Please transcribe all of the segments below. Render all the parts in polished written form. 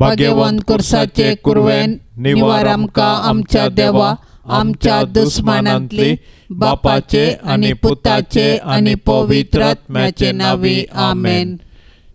भाग्यवंत कुर्साचे कुरवेन निवार आमकां आमच्या देवा आमच्या दुस्मानांतली बापाचे आनी पुताचे आनी पवित्र आत्म्याचे नांवी आमेन.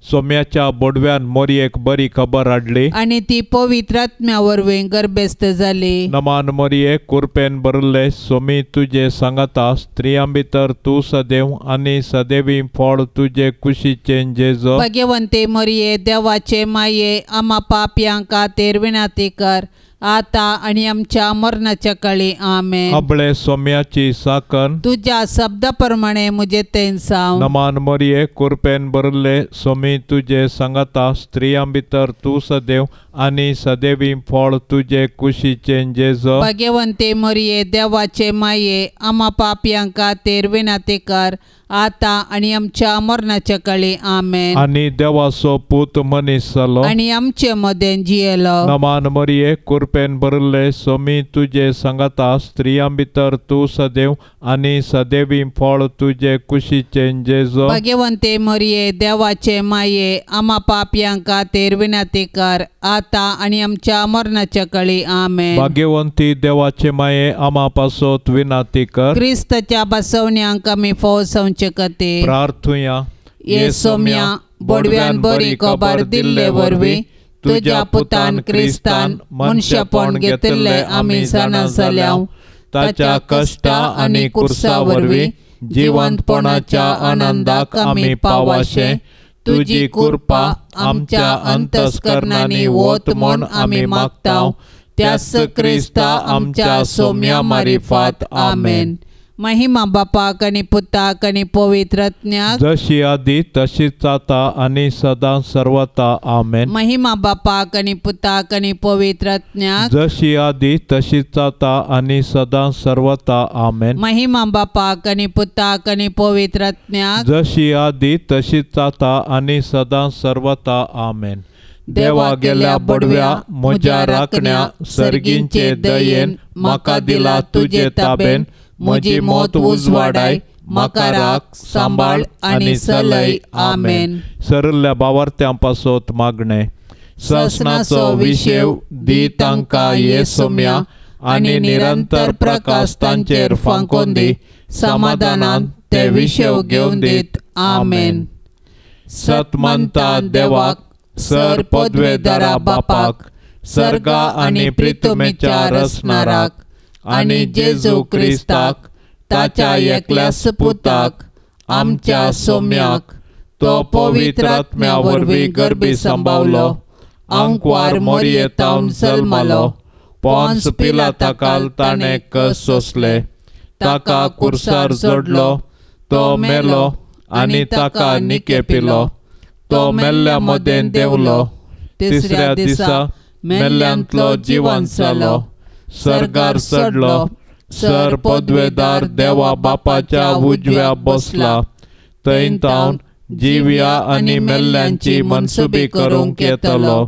सोम्याच्या बोडव्यान मोरयेक बरी खबर हाडली आनी ती पवित्र आत्म्या वरवीं गर्भेस्त जाली. नमान मोरये कुरपेन भरिल्ले सोमी तुजे सांगाता स्त्रियां भितर तूं सदैव आनी सदैवी फळ तुजे कुशीचें जेजो. भाग्यवंते मोरये देवाचे माये आमा पापयां खातीर विनंती कर आता आनी आमच्या मरणाच्या काळी आमेन. अबळे सोम्याची साकन तुज्या शब्दा प्रमाणे म्हजे तेंसांव. नमान मोरये कुरपेन भरिल्ले सोमी तुजे सांगाता स्त्रियां भितर तूं सदैव आनी सदैवी फळ तुजे कुशीचें जेजो. भाग्यवंते मोरये देवाचे माये आमा पापयां खातीर विनंती कर आता आनी आमच्या मरणाच्या काळी आमेन. आनी देवाचो पूत मनीस जालो आनी आमचे मदें जियेलो. नमान मोरये कुरपेन भरिल्ले सोमी तुजे सांगाता स्त्रियां भितर तूं सदैव आनी सदैवी फळ तुजे कुशीचें जेजो. भाग्यवंते मोरये देवाचे माये आमा पापयां खातीर विनंती कर आता आनी आमच्या मरणाच्या काळी आमेन. भाग्यवंती देवाचे माये आमा पासत विनंती कर. क्रिस्ताच्या बसवण्यांक आमी फौज खातीर प्रार्थुया. ये सोम्या बोडव्यान बरी खबर दिल्ले वरवीं तुज्या पुतान क्रिस्तान मनशेपण घेतिल्लें आमी जाणा जाल्या. ताच्या कश्टा आनी कुर्सा वरवीं जिवंतपणाच्या आनंदाक आमी पावाशें तुजी कृपा आमच्या अंतस्करणांनी वत म्हूण आमी मागता. त्याच क्रिस्ता आमच्या सोम्या मारिफात आमेन. महिमा बापाक आनी पुताक आनी पवित्र आत्म्याक जशी आदी तशीच आता आनी सदां सर्वता आमेन. महिमा बापाक आनी पुताक आनी पवित्र आत्म्याक जशी आदी तशीच आता आनी सदां सर्वता आमेन. महिमा बापाक आनी पुताक आनी पवित्र आत्म्याक जशी आदी तशीच आता आनी सदां सर्वता आमेन. देवा गेल्या बडव्या म्हज्या राखण्या सर्गींचे दयेन म्हाका दिला तुजे ताबेन म्हजी मौत उजवाडाय म्हाका राख सांबाळ आनी चलय आमेन. सरल्या बावार्थ्यां पासत मागणें. ससनाचो विशेव दी तांकां ये सोम्या आनी निरंतर प्रकाश तांचेर फांकोन दी समाधानान ते विशेव घेवन दीत आमेन. सतमंता देवाक सर पदवेदारा बापाक सर्गा आनी प्रितमेच्या रसनाराक आनी जेजू क्रिस्ताक ताच्या एकल्याच पुताक आमच्या सोम्याक तो पवित्र आत्म्या वरवीं गर्भी सांबावलो आंकवार मोरयेतावन जल्मलो पोन्स पिलाताकाल ताणें कस सोंसले ताका कुर्सार जोडलो तो मेलो आनी ताका निकेपिलो तो मेल्ल्या मदें देंवलो तिसऱ्या दिसा मेल्ल्यांतलो जिवंत जालो सर्गार चडलो सर पदवेदार देवा बापाच्या उजव्या बसला थंय तावन जिव्या आनी मेल्ल्यांची मनसुबी करूंक येतलो.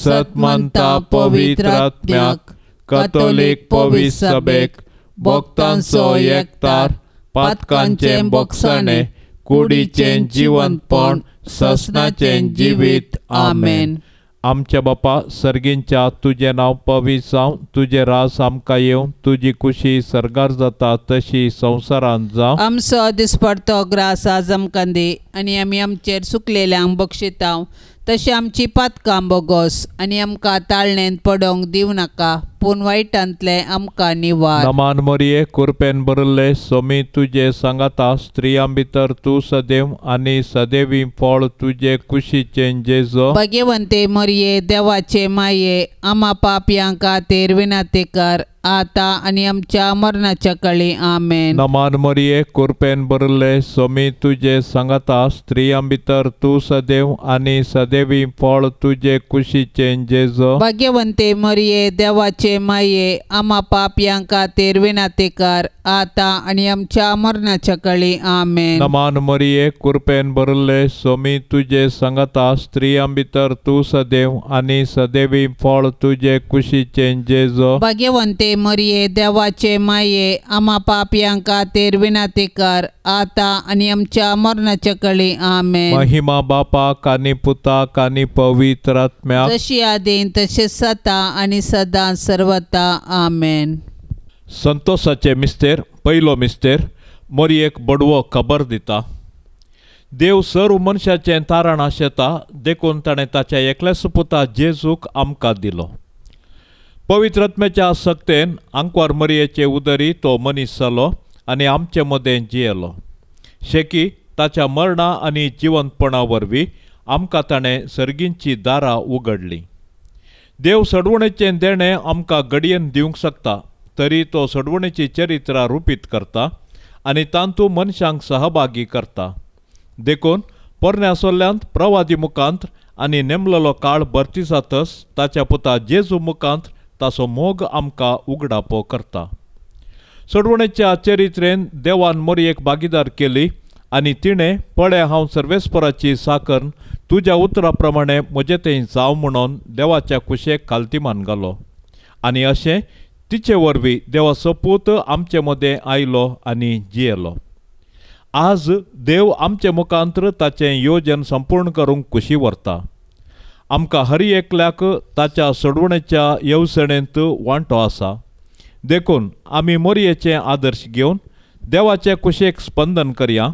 सतमंता पवित्र आत्म्याक कथोलीक पवित्र सभेक भक्तांचो एकतार पातकांचें बोगसाणें कुडीचें जिवंतपण ससनाचें जिवीत आमेन. आमच्या बापा सर्गींच्या तुजें नांव पवित्र जावं तुजें राज आमकां येवं तुजी कुशी सर्गार जाता तशी संवसारांत जावं. आमचो दिसपडतो ग्रास आज आमकां दी आनी आमी आमचेर सुकलेल्यांक बक्षितांव तशें आमची पातकां बोगोस आनी आमकां ताळणेंत पडोवंक दिवं नाका पूण वायटांतलें आमकां निवार. नमान मोरये कुरपेन भरिल्ले सोमी तुजे सांगाता स्त्रियां भितर तूं सदैव आनी सदैवी फळ तुजे कुशीचें जेजो. भाग्यवंते मोरये देवाचे माये आमा पापयां खातीर विनंती कर आता आनी आमच्या मरणाच्या काळी आमेन. नमान मोरये कुरपेन भरिल्ले सोमी तुजे सांगाता स्त्रियां भितर तूं सदैव आनी सदैवी फळ तुजे कुशीचें जेजो. भाग्यवंते मोरये देवाचे माये आमा पापयां खातीर विनंती कर आता आनी आमच्या मरणाच्या काळी आमेन. नमान मोरये कुरपेन भरिल्ले सोमी तुजे सांगाता स्त्रियां भितर तूं सदैव आनी सदैवी फळ तुजे कुशीचें जेजो. भाग्यवंते मरिये देवाचे माये आमा पापयां खातीर विनंती कर आतां आनी आमच्या मरणाच्या कळी. आमेन. महिमा बापाक आनी पुताक आनी पवित्र आत्म्याक, जशी आदीन तशें सता आनी सदां सर्वता. आमेन. संतोषाचे मिस्तेर. पयलो मिस्तेर मोरयेक बडवो खबर दिता. देव सर्व मनशाचें तारण आशेता देखून ताणें ताच्या एकल्याच पुता जेजूक आमकां दिलो. पवित्र आत्म्याच्या सक्तेन आंकवार मरयेचे उदरी तो मनीस जालो आनी आमचे मदें जियेलो. शेकी ताच्या मरणा आनी जिवंतपणा वरवीं आमकां ताणें सर्गींची दारां उगडलीं. देव सडवणेचें देणें आमकां घडयेन दिवंक शकता तरी तो सडवणेची चरित्रां रुपीत करता आनी तांतू मनशांक सहभागी करता. देखून पोरण्या सोल्ल्यांत प्रवादी मुखांत आनी नेमलेलो काळ भरती जातच ताच्या पुता जेजू मुखांत ताचो मोग आमकां उगडापो करता. सडवणेच्या चरित्रेन देवान मोरयेक भागीदार केली आनी तिणें पळय हांव सर्वेस्पराची साकर तुज्या उतरा प्रमाणे म्हजें तें जावं म्हणून देवाच्या कुशेक खालतीमान घालो आनी अशें तिचे वरवीं देवाचो पूत आमचे मदें आयलो आनी जियेलो. आज देव आमचे मुखांत्र ताचें योजन संपूर्ण करूंक खुशी व्हरता. आमकां हर एकल्याक ताच्या सोडवणेच्या येवजणेंत वांटो आसा. देखून आमी मोरयेचे आदर्श घेवन देवाचे कुशेक स्पंदन करया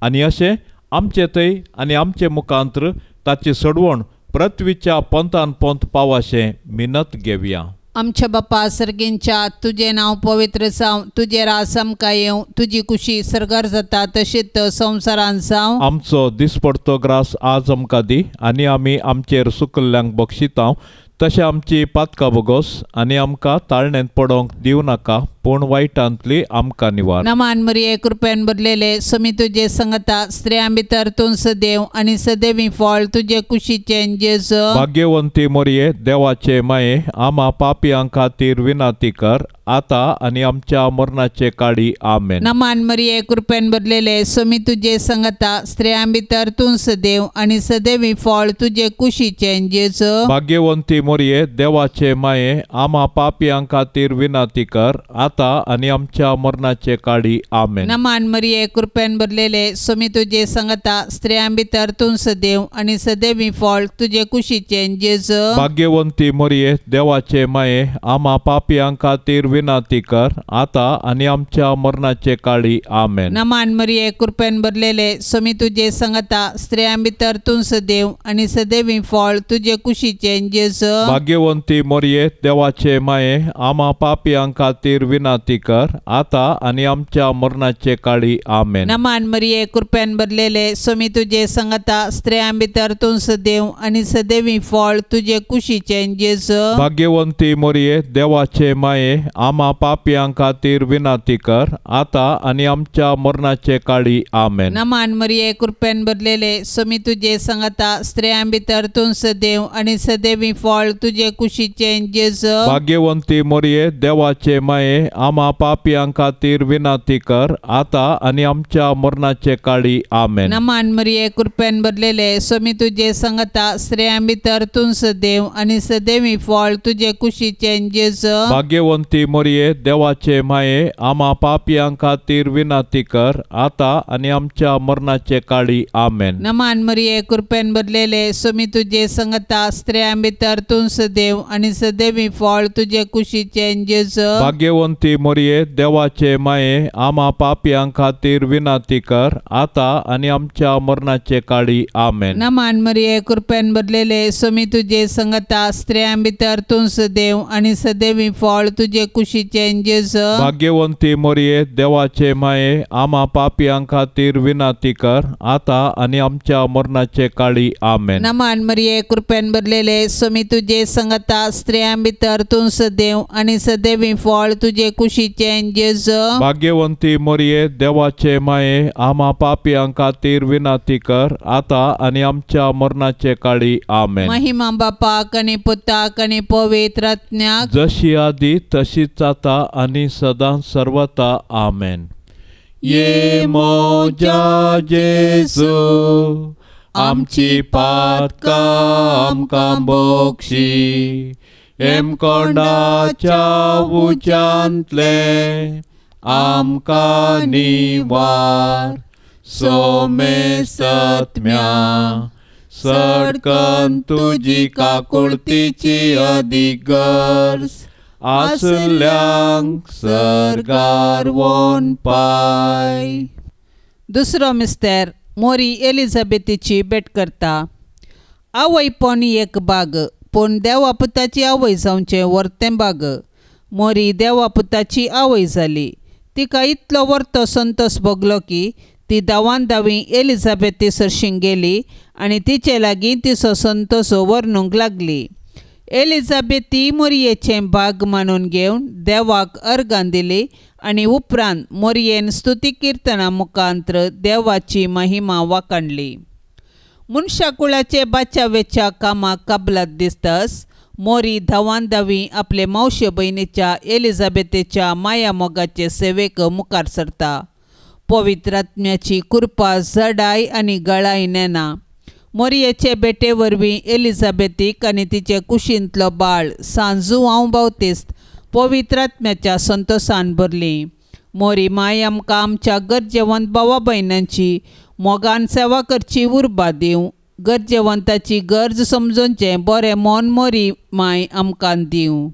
आनी अशें आमचे थंय आनी आमचे मुखांत्र ताची सोडवण पृथ्वीच्या पोंतान पोंत पावाशें मिनत घेवया. आमच्या बापा सर्गींच्या तुजें नांव पवित्र जावं, तुजें राज आमकां येवं, तुजी कुशी सर्गार जाता तशीच संवसारांत जावं. आमचो दिसपडतो ग्रास आज आमकां दी आनी आमी आमचेर सुकल्ल्यांक बक्षितांव तशें आमची पातकां बोगोस आनी आमकां ताळणेंत पडोवंक दिवं नाका पूण वायटांतली आमकां निवार. नमान मरिये कृपेन भरलेले समी तुजे संगता, स्त्रियां भितर तूं सदैव आनी सदैवी फळ तुजे कुशीचें जेजू. भाग्यवंती मरिये देवाचे माये आमा पापयां खातीर विनंती कर आतां आनी आमच्या मरणाचे काळी. आमेन. नमान मरिये कृपेन भरलेले समी तुजे संगता, स्त्रियां भितर तूं सदैव आनी सदैवी फळ तुजे कुशीचें जेजू. भाग्यवंती मरिये देवाचे माये आमा पापयां खातीर विनंती कर आतां आनी आमच्या मरणाचे काळी. आमेन. नमान मरिये कृपेन भरलेले समी तुजे संगता, स्त्रियां भितर तूं सदैव आनी सदैवी फळ तुजे कुशीचें जेजू. भाग्यवंती मरिये देवाचे माये आमा पापयां खातीर विनंती कर आतां आनी आमच्या मरणाचे काळी. आमेन. नमान मरिये कृपेन भरलेले समी तुजे संगता, स्त्रियां भितर तूं सदैव आनी सदैवी फळ तुजे कुशीचें जेजू. भाग्यवंती मरिये देवाचे माये आमा पापयां खातीर विनंती कर आतां आनी आमच्या मरणाचे काळी. आमेन. नमान मरिये कृपेन भरलेले समी तुजे संगता, स्त्रियां भितर तूं सदैव आनी सदैवी फळ तुजे कुशीचें जेजू. भाग्यवंती मरिये देवाचे माये आमा पापयां खातीर विनंती कर आतां आनी आमच्या मरणाचे काळी. आमेन. नमान मरिये कृपेन भरलेले समी तुजे संगता, स्त्रियां भितर तूं सदैव आनी सदैवी फळ तुजे कुशीचें जेजू. भाग्यवंती मरिये देवाचे माये आमा पापयां खातीर विनंती कर आतां आनी आमच्या मरणाचे काळी. आमेन. नमान मरिये कृपेन भरलेले समी तुजे संगता, स्त्रियां भितर तूं सदैव आनी सदैवी फळ तुजे कुशीचें जेजू. भाग्यवंती मरिये देवाचे माये आमा पापयां खातीर विनंती कर आतां आनी आमच्या मरणाचे काळी. आमेन. नमान मरिये कृपेन भरलेले समी तुजे संगता, स्त्रियां भितर तूं सदैव आनी सदैवी फळ तुजे कुशीचें जेजू. भाग्यवंती मरिये देवाचे माये आमा पापयां खातीर विनंती कर आतां आनी आमच्या मरणाचे काळी. आमेन. नमान मरिये कृपेन भरलेले समी तुजे संगता, स्त्रियां भितर तूं सदैव आनी सदैवी फळ तुजे कुशीचें जेजू. भाग्यवंती मरिये देवाचे माये आमा पापयां खातीर विनंती कर आतां आनी आमच्या मरणाचे काळी. आमेन. नमान मरिये कृपेन भरलेले समी तुजे संगता, स्त्रियां भितर तूं सदैव आनी सदैवी फळ तुजे कुशीचें जेजू. भाग्यवंती मरिये देवाचे माये आमा पापयां खातीर विनंती कर आतां आनी आमच्या मरणाचे काळी. आमेन. महिमा बापाक आनी पुताक आनी पवित्र आत्म्याक, जशी आदी तशीच आतां आनी सदां सर्वता. आमेन. ये मोजा जेजू आमची पातकां आमकां बोक्षी, हेमकोंडाच्या उज्यांतलें आमकां निवार सोमेसत्म्या सडकन तुजी काकुळतीची अदीक गरज आसल्यांक सर्गार वोन पाय. दुसरो मिस्तेर मोरी एलिझाबेथीची भेट करता. आवयपण एक बाग पूण देवा पुताची आवय जावचें वर्तें बाग. मोरी देवा पुताची आवय जाली. तिका इतलो वर्तो संतोस भोगलो की ती धांवान धांवी एलिझाबेथी सरशीं गेली आनी तिचे लागीं तिचो संतोस वर्णूंक लागली. एलिझाबेथी मोरयेचें भाग मानून घेवन देवाक अर्गां दिली आनी उपरांत मोरयेन स्तुती किर्तना मुखांत्र देवाची महिमा वाखाणली. मनशाकुळाचे बाचावेच्या कामाक कबलात दिसतास मोरी धांवान धांवी आपले मावशे भयणीच्या एलिझाबेथेच्या माया मोगाचे सेवेक मुखार सरता. पवित्र आत्म्याची कृपा जडाय आनी गळाय नेना. मोरयेचे भेटे वरवीं एलिझाबेथीक आनी तिचे कुशींतलो बाळ सांजू हांव बावतिस्त पवित्र आत्म्याच्या संतोसान भरली. मोरी माय आमकां आमच्या गरजेवंत भावा भयणांची मोगान सेवा करची उर्बा दिवं. गरजेवंताची गरज समजूनचें बरें मन मोरी माय आमकां दिवं.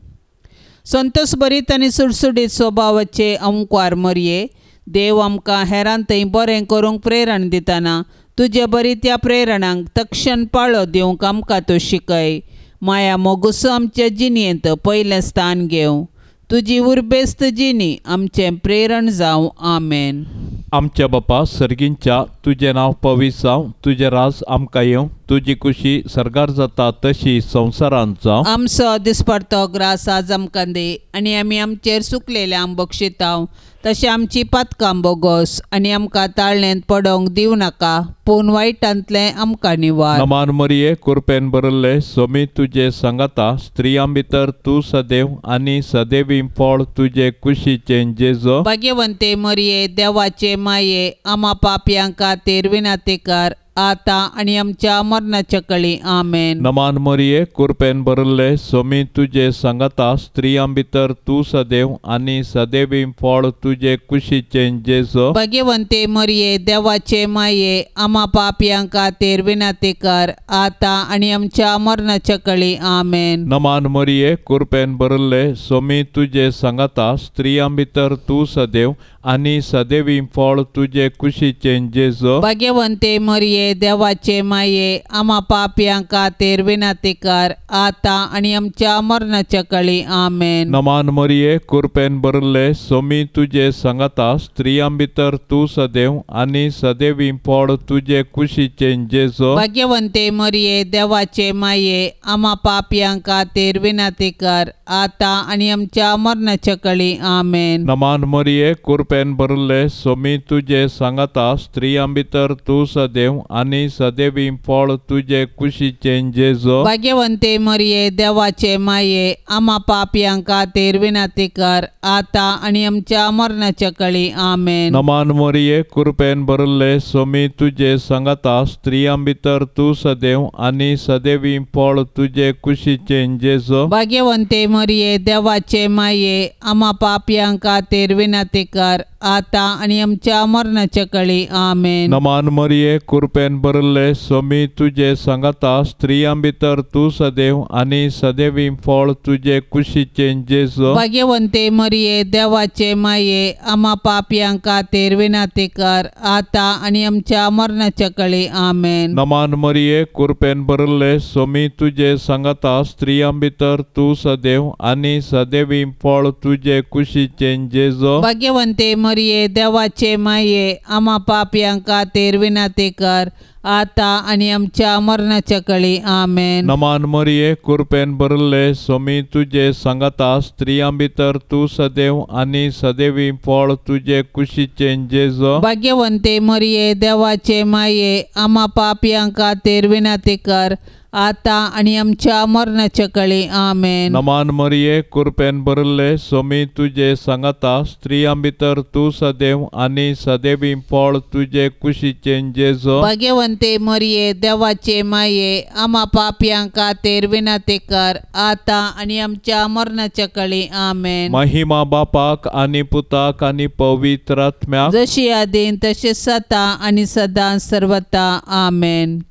संतोस भरीत आनी सुडसुडीत स्वभावाचे अंकवार मोरये देव आमकां हेरां थंय बरें करूंक प्रेरण दितना तुजे बरी त्या प्रेरणांक तक्षण पाळो दिवंक आमकां तूं शिकय. माया मोगुसो आमचे जिणेंत पयलें स्थान घेवं. तुजी उर्बेस्त जिणी आमचें प्रेरण जावं. आमेन. आमच्या बापा सर्गींच्या तुजें नांव पवित्र जावं, तुजें राज आमकां येवं, तुजी कुशी सर्गार जाता तशी संवसारांत जावं. आमचो दिसपडतो ग्रास आज आमकां दी आनी आमी आमचेर सुकलेल्यांक बक्षितांव तशें आमची पातकां बोगोस आनी आमकां ताळणेंत पडोवंक दिवं नाका पूण वायटांतलें आमकां निवार. नमान मरिये कुरपेन भरिल्ले सोमी तुजे सांगाता, स्त्रियां भितर तूं सदैव आनी सदैवी फळ तुजे कुशीचें जेजो. भाग्यवंते मरिये देवाचे माये आमा पापयां खातीर विनातीकार आतां आनी आमच्या मरणाच्या कळी. आमेन. नमान मरिये कुरपेन भरिल्ले सोमी तुजे सांगाता, स्त्रियां भितर तूं सदैव आनी सदैवी फळ तुजे कुशीचें जेजो. भाग्यवंते मरिये देवाचे माये आमा पापयां खातीर विनातीकार आतां आनी आमच्या मरणाच्या कळी. आमेन. नमान मरिये कुरपेन भरिल्ले सोमी तुजे सांगाता, स्त्रियां भितर तूं सदैव आनी सदैवी फळ तुजे कुशीचें जेजो. भाग्यवंते मरिये देवाचे माये आमा पापयां खातीर विनातीकार आतां आनी आमच्या मरणाच्या कळी. आमेन. नमान मरिये कुरपेन भरिल्ले सोमी तुजे सांगाता, स्त्रियां भितर तूं सदैव आनी सदैवी फळ तुजे कुशीचें जेजो. भाग्यवंते मरिये देवाचे माये आमा पापयां खातीर विनातीकार आतां आनी आमच्या मरणाच्या कळी. आमेन. नमान मरिये कुरपेन भरिल्ले सोमी तुजे सांगाता, स्त्रियां भितर तूं सदैव आनी सदैवी फळ तुजे कुशीचें जेजो. भाग्यवंते मरिये देवाचे माये आमा पापयां खातीर विनातीकार आतां आनी आमच्या मरणाच्या कळी. आमेन. नमान मरिये कुरपेन भरिल्ले सोमी तुजे सांगाता, स्त्रियां भितर तूं सदैव आनी सदैवी फळ तुजे कुशीचें जेजो. भाग्यवंते मरिये देवाचे माये आमा पापयां खातीर विनातीकार आतां आनी आमच्या मरणाच्या कळी. आमेन. नमान मरिये कुरपेन भरिल्ले सोमी तुजे सांगाता, स्त्रियां भितर तूं सदैव आनी सदैवी फळ तुजे कुशीचें जेजो. भाग्यवंते मरिये देवाचे माये आमा पापयां खातीर विनातीकार आतां आनी आमच्या मरणाच्या कळी. आमेन. नमान मरिये कुरपेन भरिल्ले सोमी तुजे सांगाता, स्त्रियां भितर तूं सदैव आनी सदैवी फळ तुजे कुशीचें जेजो. भाग्यवंते मरिये देवाचे माये आमा पापयां खातीर विनातीकार आतां आनी आमच्या मरणाच्या कळी. आमेन. नमान मरिये कुरपेन भरिल्ले सोमी तुजे सांगाता, स्त्रियां भितर तूं सदैव आनी सदैवी फळ तुजे कुशीचें जेजो. भाग्यवंते मरिये देवाचे माये आमा पापयां खातीर विनातीकार आतां आनी आमच्या मरणाच्या कळी. आमेन. नमान मरिये, कृपेन भरिल्ले, सोमी तुजे सांगाता, स्त्रियां भितर तूं सदैव आनी सदैवी फळ तुजे कुशीचें जेजू. भाग्यवंते मरिये, देवाचे माये, आमा पापयां खातीर विनंती कर, आतां आनी आमच्या मरणाच्या कळी. आमेन. महिमा बापाक आनी पुताक आनी पवित्र आत्म्याक, जशी आदीन तशें सता आनी सदां सर्वता. आमेन.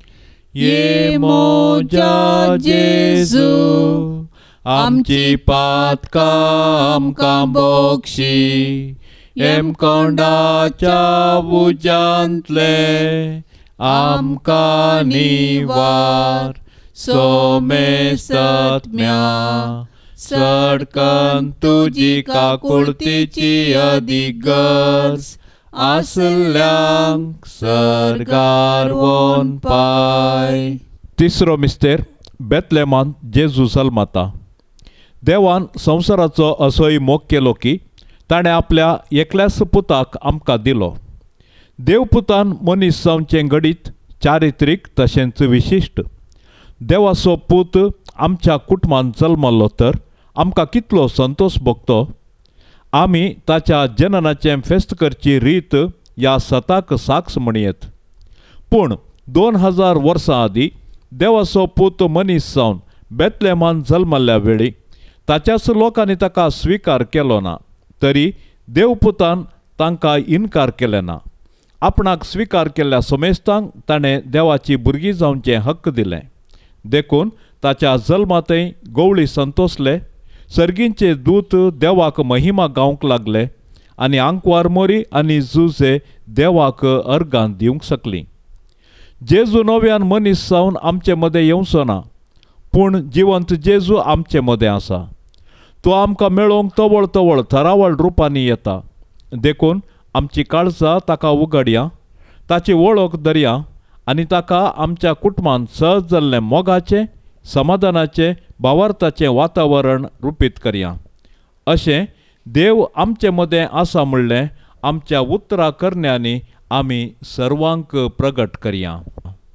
ये मोजा जेजू, आमची पातकां आमकां बक्षी, हेमकोंडाच्या उज्यांतले आमकां निवार, सोमेस्तत्म्या सडकन तुजी काकुळतीची अदीक गरज आसल्यांक सर्गार वोन पाय. तिसरो मिस्तेर, बेतलेमान जेजू जल्मता. देवान संवसाराचो असोय मोग केलो की ताणें आपल्या एकल्याच पुताक आमकां दिलो. देवपुतान मनीस जावचें घडीत चारित्रीक तशेंच विशिश्ट. देवाचो पूत आमच्या कुटुंबान जल्मल्लो तर आमकां कितलो संतोश भोगतो. आमी ताच्या जननाचें फेस्त करची रीत ह्या सताक साक्ष म्हणयेत. पूण 2000 वर्सां आदीं देवाचो पूत मनीस जावन बेतलेमान जल्मल्ल्या वेळी ताच्याच लोकांनी ताका स्विकार केलो ना, तरी देवपुतान तांकां इनकार केले ना. आपणाक स्विकार केल्ल्या समेस्तांक ताणें देवाची भुरगीं जावचें हक्क दिलें. देखून ताच्या जल्मांतय गवळी संतोसले, सर्गींचे दूत देवाक महिमा गावंक लागले आनी आंकवार मोरी आनी जुजे देवाक अर्गां दिवंक शकलीं. जेजू नव्यान मनीस जावन आमचे मदें येवचो ना, पूण जिवंत जेजू आमचे मदें आसा. तो आमकां मेळोवंक तवळ तवळ थरावळ रुपांनी येता. देखून आमची काळजां ताका उगडया, ताची वळख धरया आनी ताका आमच्या कुटुंबान सहज जाल्लें मोगाचें, समाधानाचें, भावार्थाचें वातावरण रुपीत करया. अशें देव आमचे मदें आसा म्हणलें आमच्या उतरा करण्यांनी आमी सर्वांक प्रगट करया.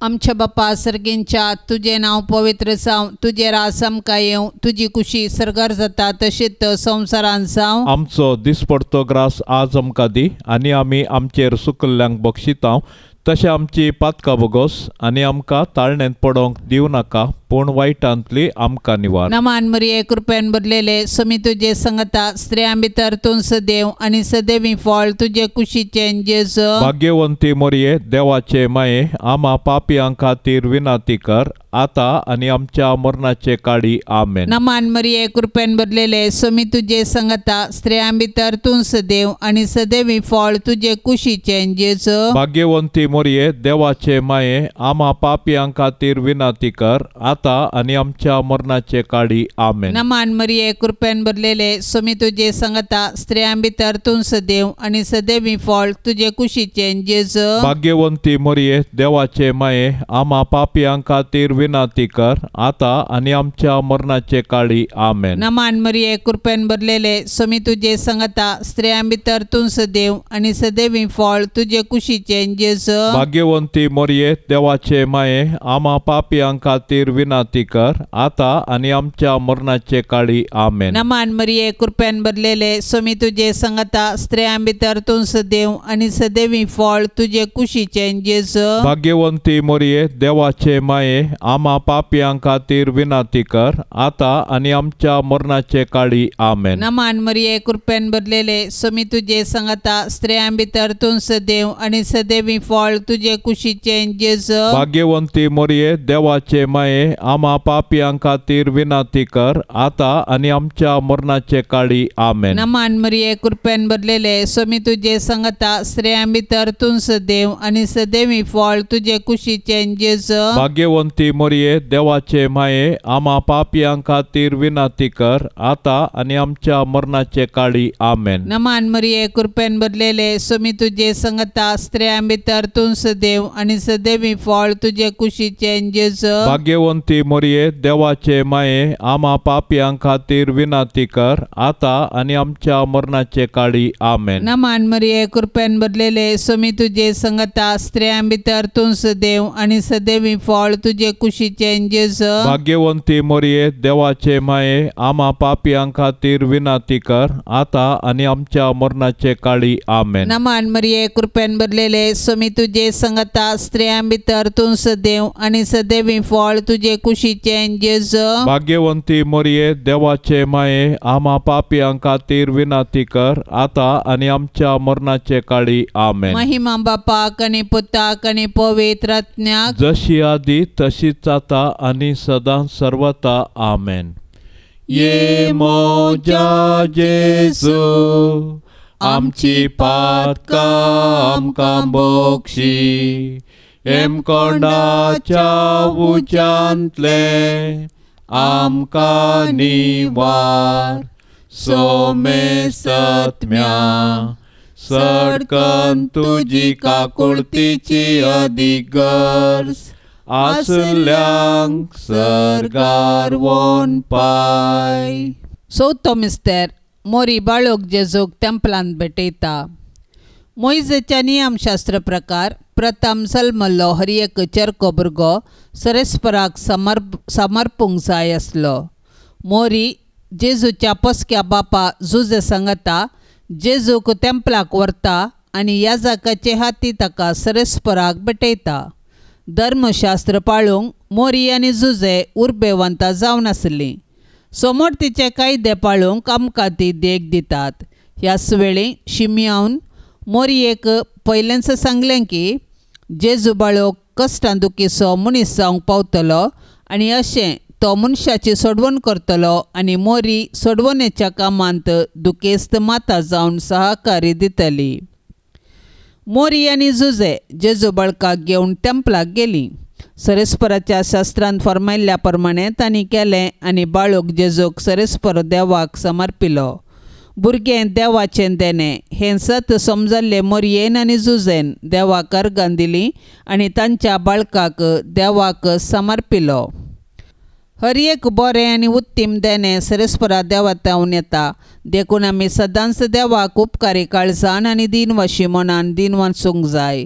आमच्या बापा सर्गींच्या, तुजें नांव पवित्र जावं, तुजें राज आमकां येवं, तुजी कुशी सर्गार जाता तशीच संवसारांत जावं. आमचो दिसपडतो ग्रास आज आमकां दी आनी आमी आमचेर सुकल्ल्यांक बक्षितांव तशें आमची पातकां बोगोस आनी आमकां ताळणेंत पडोवंक दिवं नाका, पूण वायटांतली आमकां निवार. नमान मरिये, कृपेन भरलेले, समी तुजे संगता, स्त्रियां भितर तूं सदैव आनी सदैवी फळ तुजे कुशीचें जेजू. भाग्यवंती मरिये, देवाचे माये, आमा पापयां खातीर विनंती कर, आतां आनी आमच्या मरणाचे काळी. आमेन. नमान मरिये, कृपेन भरलेले, समी तुजे संगता, स्त्रियां भितर तूं सदैव आनी सदैवी फळ तुजे कुशीचें जेजू. भाग्यवंती मरिये, देवाचे माये, आमा पापयां खातीर विनंती कर, आतां आनी आमच्या मरणाचे काळी. आमेन. नमान मरिये, कृपेन भरलेले, समी तुजे संगता, स्त्रियां भितर तूं सदैव आनी सदैवी फळ तुजे कुशीचें जेजू. भाग्यवंती मरिये, देवाचे माये, आमा पापयां खातीर विनंती कर, आतां आनी आमच्या मरणाचे काळी. आमेन. नमान मरिये, कृपेन भरलेले, समी तुजे संगता, स्त्रियां भितर तूं सदैव आनी सदैवी फळ तुजे कुशीचें जेजू. भाग्यवंती मरिये, देवाचे माये, आमा पापयां खातीर विनंती कर, आतां आनी आमच्या मरणाचे काळी. आमेन. नमान मरिये, कृपेन भरलेले, समी तुजे संगता, स्त्रियां भितर तूं सदैव आनी सदैवी फळ तुजे कुशीचें जेजू. भाग्यवंती मरिये, देवाचे माये, आमा पापयां खातीर विनंती कर, आतां आनी आमच्या मरणाचे काळी. आमेन. नमान मरिये, कृपेन भरलेले, समी तुजे संगता, स्त्रियां भितर तूं सदैव आनी सदैवी फळ तुजे कुशीचें जेजू. भाग्यवंती मरिये, देवाचे माये, आमा पापयां खातीर विनंती कर, आतां आनी आमच्या मरणाचे काळी. आमेन. नमान मरिये, कृपेन भरलेले, समी तुजे संगता, स्त्रियां भितर तूं सदैव आनी सदैवी फळ तुजे कुशीचें जेजू. भाग्यवंती मरिये, देवाचे माये, आमा पापयां खातीर विनंती कर, आतां आनी आमच्या मरणाचे काळी. आमेन. नमान मरिये, कृपेन भरलेले, समी तुजे संगता, स्त्रियां भितर तूं सदैव आनी सदैवी फळ तुजे कुशीचें जेजू. भाग्यवंती भाग्यवंती मोरये देवाचे माये आमा पापयां खातीर विनंती कर आतां आनी आमच्या मरणाचे काळी आमेन. नमान मरिये कृपेन भरलेले स्वामी तुजे संगता स्त्रियां भितर तूं सदैव आनी सदैवी फळ तुजे कुशीचें जेजू. भाग्यवंती मोरये देवाचे माये आमा पापयां खातीर विनंती कर आतां आनी आमच्या मरणाचे काळी आमेन. नमान मरिये कृपेन भरलेले स्वामी तुजे संगता स्त्रियां भितर तूं सदैव आनी सदैवी फळ तुजे कुशीचें जेजू. भाग्यवंती मोरये देवाचे माये आमा पापयां खातीर विनंती कर आतां आनी आमच्या मरणाचे काळी आमेन. महिमा बापाक आनी पुताक आनी पवित्र आत्म्याक जशी आदी तशीच आतां आनी सदां सर्वता आमेन. ये मोजा जेजू आमची पातकां आमकां बक्षी हेमकोंडाच्या उज्यांतलें आमकां निवार सोमेसत्म्या सडकन तुजी काकुळतीची अदीक गरज आसल्यांक सर्गार वोन पाय. चवथो मिस्तेर मोरी बाळोक जेजूक तेंपलांत भेटयता. मोयजेच्या नियमशास्त्र प्रकार प्रथम जल्मल्लो हर एक चरको भुरगो सरेस्पराक समर्पूंक जाय आसलो. मोरी जेजूच्या पोसक्या बापा जुजे सांगता जेजूक तेंपलाक व्हरता आनी याजकाचे हाती ताका सरेस्पराक भेटयता. धर्मशास्त्र पाळूंक मोरी आनी जुजे उर्बेवंता जावन आसलीं. सोमोर्तीचे कायदे पाळूंक आमकां ती देख दितात. ह्याच वेळी शिमयावन मोरयेक पयलेंच सांगलें की जेजू बाळोक कश्टां दुखीचो मनीस जावंक पावतलो आनी अशें तो मनशाची सोडवण करतलो आनी मोरी सोडवणेच्या कामांत दुखेस्त माता जावन सहकारी दितली. मोरी आनी जुजे जेजू बाळकाक घेवन तेंपलाक गेलीं. सरेस्पराच्या शास्त्रांत फर्मायल्ल्या प्रमाणें तांणी केलें आनी बाळूक जेजूक सरेस्पर देवाक समर्पिलो. भुरगें देवाचें देणें हें सत समजल्लें मोरयेन आनी जुजेन देवाक अर्गां दिलीं आनी तांच्या बाळकाक देवाक समर्पिलो. हर एक बरें आनी उत्तीम देणें सरेस्परा देवातावन येता देखून आमी सदांच देवाक उपकारी काळजान आनी दिनवाशी मनान दिन वाचूंक जाय.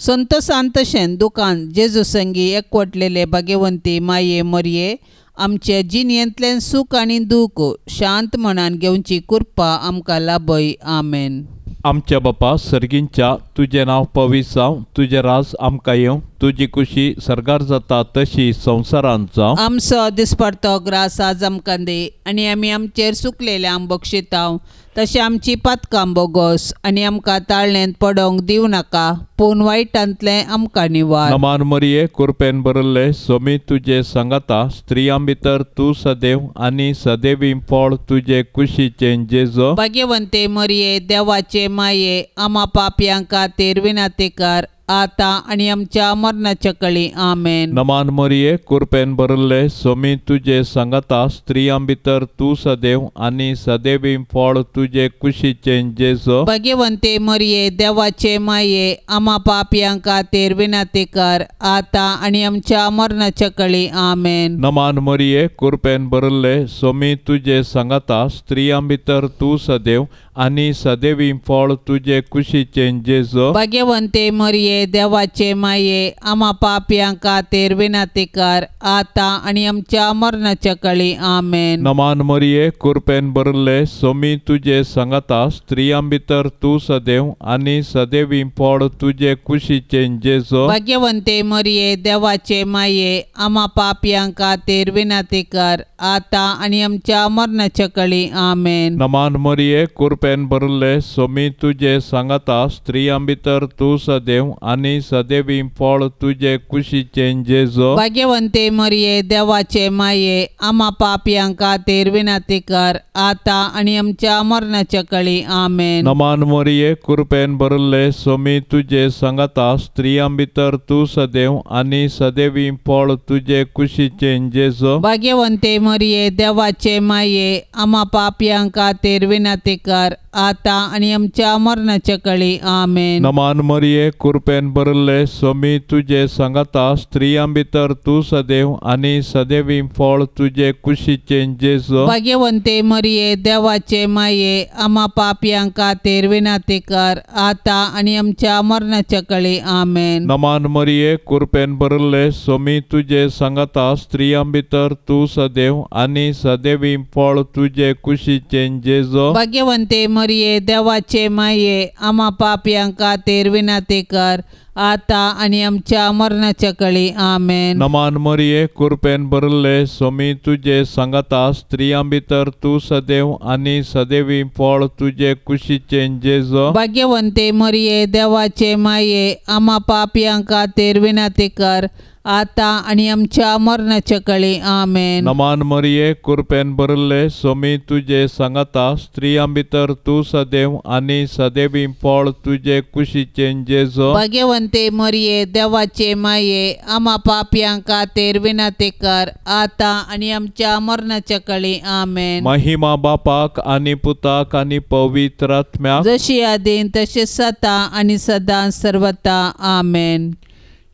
संतोसान तशें दुकान जेजू संगी एकवटलेले भाग्यवंती माये मोरये आमचे जिणेंतलें सूख आनी दूख शांत मनान घेवची कृपा आमकां लाभय. आमेन. आमच्या बापा सर्गींच्या तुजें नांव पवित्र जावं, तुजें राज आमकां येवं, तुजी कुशी सर्गार जाता तशी संवसारांत जावं. आमचो दिसपडतो ग्रास आज आमकां दी आनी आमी आमचेर सुकलेल्यांक बक्षितांव तशें आमची पातकां बोगोस आनी आमकां ताळणेंत पडोवंक दिवं नाका पूण वायटांतलें आमकां निवार. नमान मरिये कृपेन भरिल्ले स्वामी तुजे सांगाता स्त्रियां भितर तूं सदैव आनी सदैवी फळ तुजे कुशीचें जेजू. भाग्यवंते मरिये देवाचे माये आमा पापयां खातीर विनंती कर आतां आनी आमच्या मरणाच्या कळी. आमेन. नमान मरिये कृपेन भरिल्ले स्वामी तुजे सांगाता स्त्रियां भितर तूं सदैव आनी सदैवी फळ तुजे कुशीचें जेजू. भाग्यवंते मरिये देवाचे माये आमा पापयां खातीर विनंती कर आतां आनी आमच्या मरणाच्या कळी. आमेन. नमान मरिये कृपेन भरिल्ले स्वामी तुजे सांगाता स्त्रियां भितर तूं सदैव आनी सदैवी फळ तुजे कुशीचें जेजू. भाग्यवंते मरिये देवाचे माये आमा पापयां खातीर विनंती कर आतां आनी आमच्या मरणाच्या कळी. आमेन. नमान मरिये कृपेन भरिल्ले स्वामी तुजे सांगाता स्त्रियां भितर तूं सदैव आनी सदैवी फळ तुजे कुशीचें जेजू. भाग्यवंते मरिये देवाचे माये आमा पापयां खातीर विनंती कर आतां आनी आमच्या मरणाच्या कळी. आमेन. नमान मरिये कृपेन भरिल्ले स्वामी तुजे सांगाता स्त्रियां भितर तूं सदैव आनी सदैवी फळ तुजे कुशीचें जेजू. भाग्यवंते मरिये देवाचे माये आमा पापयां खातीर विनंती कर आतां आनी आमच्या मरणाच्या कळी. आमेन. नमान मरिये कृपेन भरिल्ले स्वामी तुजे सांगाता स्त्रियां भितर तूं सदैव आनी सदैवी फळ तुजे कुशीचें जेजू. भाग्यवंते मरिये देवाचे माये आमा पापयां खातीर विनंती कर आतां आनी आमच्या मरणाच्या कळी. आमेन. नमान मरिये, कृपेन भरिल्ले, स्वामी तुजे सांगाता, स्त्रियां भितर तूं सदैव आनी सदैवी फळ तुजे कुशीचें जेजू. भाग्यवंते मरिये, देवाचे माये, आमा पापयां खातीर विनंती कर, आतां आनी आमच्या मरणाच्या कळी. आमेन. नमान मरिये, कृपेन भरिल्ले, स्वामी तुजे सांगाता, स्त्रियां भितर तूं सदैव आनी सदैवी फळ तुजे कुशीचें जेजू. भाग्यवंते मरिये, देवाचे माये, आमा पापयां खातीर विनंती कर, आतां आनी आमच्या मरणाच्या कळी. आमेन. नमान मरिये, कृपेन भरिल्ले, स्वामी तुजे सांगाता, स्त्रियां भितर तूं सदैव आनी सदैवी फळ तुजे कुशीचें जेजू. भाग्यवंते मरिये, देवाचे माये, आमा पापयां खातीर विनंती कर, आतां आनी आमच्या मरणाच्या कळी. आमेन. नमान मरिये, कृपेन भरिल्ले, स्वामी तुजे सांगाता, स्त्रियां भितर तूं सदैव आनी सदैवी फळ तुजे कुशीचें जेजू. भाग्यवंते मरिये, देवाचे माये, आमा पापयां खातीर विनंती कर, आतां आनी आमच्या मरणाच्या कळी. आमेन. महिमा बापाक आनी पुताक आनी पवित्र आत्म्याक, जशी आदीन तशी सता आनी सदां सर्वता. आमेन.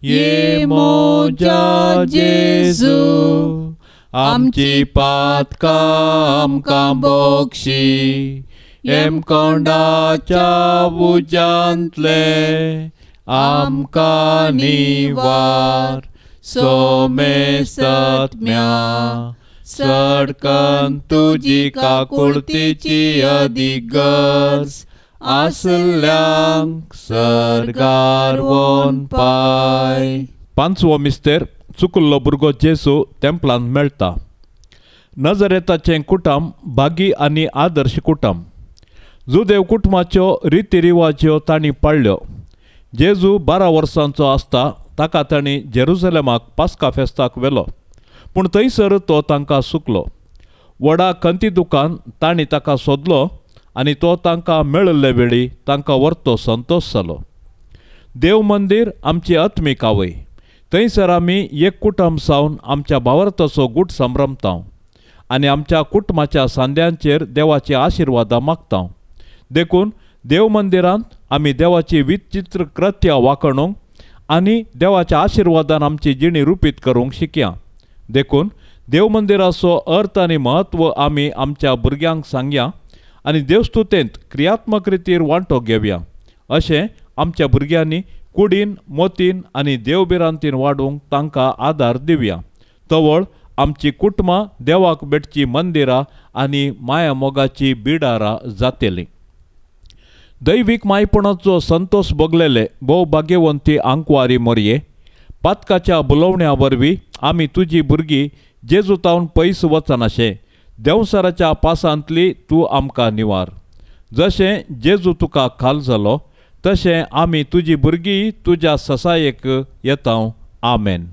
ये मोजा जेजू, आमची पातकां आमकां बक्षी, हेमकोंडाच्या उज्यांतले आमकां निवार, सोमेसत्म्या सडकन तुजी काकुळतीची अदीक गरज आसल्यांक सर्गार वोन पाय. पांचवो मिस्तेर, चुकुल्लो भुरगो जेजू तेंपलांत मेळटा. नजरेताचें कुटुंब भागी आनी आदर्श कुटुंब. जुदेव कुटुंबाच्यो रिती रिवाज्यो तांणी पाळ्ळ्यो. जेजू 12 वर्सांचो आसता ताका तांणी जेरुजलेमाक पास्का फेस्ताक व्हेलो, पूण थंयसर तो तांकां सुकलो. व्हडा खंती दुकान तांणी ताका सोदलो आनी तो तांकां मेळिल्ले वेळी तांकां व्हरतो संतोश जालो. देव मंदीर आमची आत्मीक आवय, थंयसर आमी एक कुटुंब सावन आमच्या भावार्थाचो गूट संभ्रमता आनी आमच्या कुटुंबाच्या सांद्यांचेर देवाची आशिर्वादां मागता. देखून देव मंदिरांत आमी देवाची विचित्र कृत्या वाखणूंक आनी देवाच्या आशिर्वादान आमची जिणी रुपीत करूंक शिकया. देखून देव मंदिराचो अर्थ आनी म्हत्व आमी आमच्या भुरग्यांक सांगया आनी देवस्तुतेंत क्रियात्मक रितीर वांटो घेवया. अशें आमच्या भुरग्यांनी कुडीन, मोतीन आनी देवभिरांतीन वाडूंक तांकां आदार दिवया. तवळ आमची कुटुंबां देवाक भेटची मंदिरां आनी माया मोगाची बिडारां जातलीं. दैवीक मायपणाचो संतोष भोगलेले भोव भाग्यवंती आंकवारी मोरये, पातकाच्या बुलोवण्या वरवीं आमी तुजी भुरगीं जेजू तावन पयस वचनाशें देंवसाराच्या पासांतली तूं आमकां निवार. जशें जेजू तुका खाल जालो तशें आमी तुजी भुरगीं तुज्या ससायेक येता. आमेन.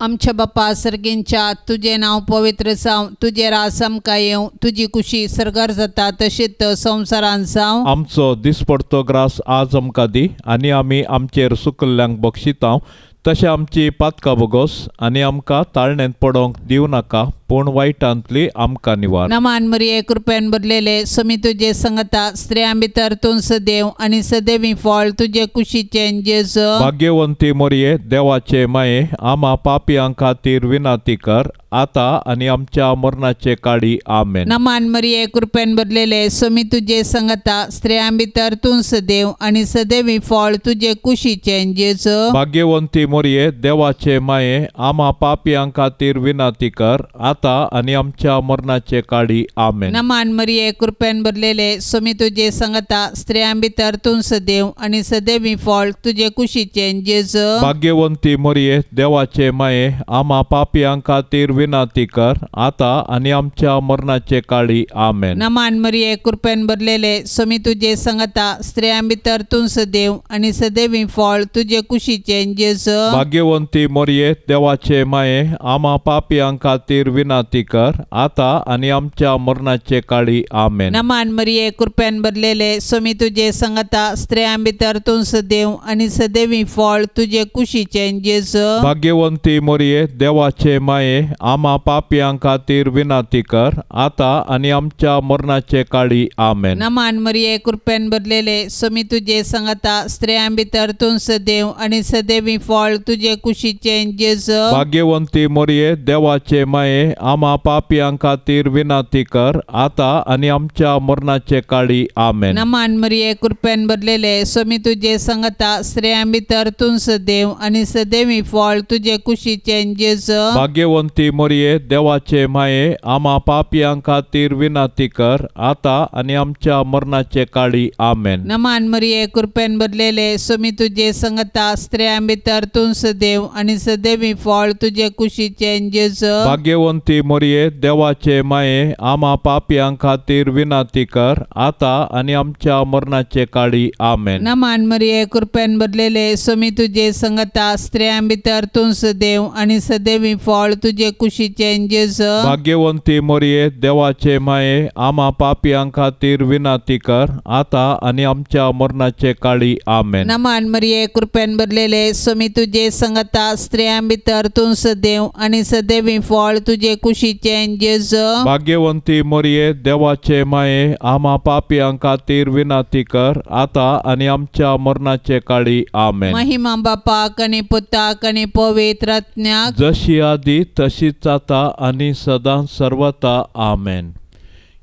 आमच्या बापा सर्गींच्या, तुजें नांव पवित्र जावं, तुजें राज आमकां येवं, तुजी कुशी सर्गार जाता तशीच संवसारांत जावं. आमचो दिसपडतो ग्रास आज आमकां दी आनी आमी आमचेर सुकल्ल्यांक बक्षितांव तशें आमची पातकां बोगोस आनी आमकां ताळणेंत पडोवंक दिवं नाका, पूण वायटांतली आमकां निवार. नमान मरिये, कृपेन भरलेले, स्वामी तुजे संगता, स्त्रियां भितर तूं सदैव आनी सदैवी फळ तुजे कुशीचें जेजू. भाग्यवंती मरिये, देवाचे माये, आमा पापयां खातीर विनंती कर, आतां आनी आमच्या मरणाचे काळी. आमेन. नमान मरिये, कृपेन भरलेले, स्वामी तुजे संगता, स्त्रियां भितर तूं सदैव आनी सदैवी फळ तुजे कुशीचें जेजू. भाग्यवंती मरिये, देवाचे माये, आमा पापयां खातीर विनंती कर, आतां आनी आमच्या मरणाचे काळी. आमेन. नमान मरिये, कृपेन भरलेले, स्वामी तुजे संगता, स्त्रियां भितर तूं सदैव आनी सदैवी फळ तुजे कुशीचें जेजू. भाग्यवंती मरिये, देवाचे माये, आमा पापयां खातीर विनंती कर, आतां आनी आमच्या मरणाचे काळी. आमेन. नमान मरिये, कृपेन भरलेले, स्वामी तुजे संगता, स्त्रियां भितर तूं सदैव आनी सदैवी फळ तुजे कुशीचें जेजू. भाग्यवंती मरिये, देवाचे माये, आमा पापयां खातीर विनंती विनाती कर आता आनी आमच्या मरणाचे काळी आमेन। नमान मरिये कृपेन भरलेले स्वामी तुजे संगता स्त्रियां भितर तूं सदैव आनी सदैवी फळ तुजे कुशीचें जेजू। भाग्यवंती मरिये देवाचे माये आमा पापयां खातीर विनाती कर आता आनी आमच्या मरणाचे काळी आमेन। नमान मरिये कृपेन भरलेले स्वामी तुजे संगता स्त्रियां भितर तूं सदैव आनी सदैवी फळ तुजे कुशीचें जेजू। भाग्यवंती मरिये देवाचे माये आमा पापयां खातीर विनाती कर आता आनी आमच्या मरणाचे काळी आमेन। नमान मरिये कृपेन भरलेले स्वामी तुजे संगता स्त्रियां भितर तूं सदैव आनी सदैवी फळ तुजे कुशीचें जेजू। भाग्यवंती मरिये देवाचे माये आमा पापयां खातीर विनाती कर आता आनी आमच्या मरणाचे काळी आमेन। नमान मरिये कृपेन भरलेले स्वामी तुजे संगता स्त्रियां भितर तूं सदैव आनी सदैवी फळ तुजे कुशीचें जेजू। भाग्यवंती मरिये देवाचे माये आमा पापयां खातीर विनाती कर आता आनी आमच्या मरणाचे काळी आमेन। नमान मरिये कृपेन भरलेले स्वामी तुजे संगता स्त्रियां भितर तूं सदैव आनी सदैवी फळ तुजे कुशीचें जेजू। भाग्यवंती मरिये देवाचे माये आमा पापयां खातीर विनाती कर आता आनी आमच्या मरणाचे काळी आमेन। नमान मरिये कृपेन भरलेले स्वामी तुजे संगता स्त्रियां भितर तूं सदैव आनी सदैवी फळ तुजे कुशीचें जेजू। भाग्यवंती मरिये देवाचे माये आमा पापयां खातीर विनाती कर आता आनी आमच्या मरणाचे काळी आमेन। महिमा बापाक आनी पुताक आनी पवित्र आत्म्याक, जशी आदी तशीच आता आनी सदां सर्वता आमेन।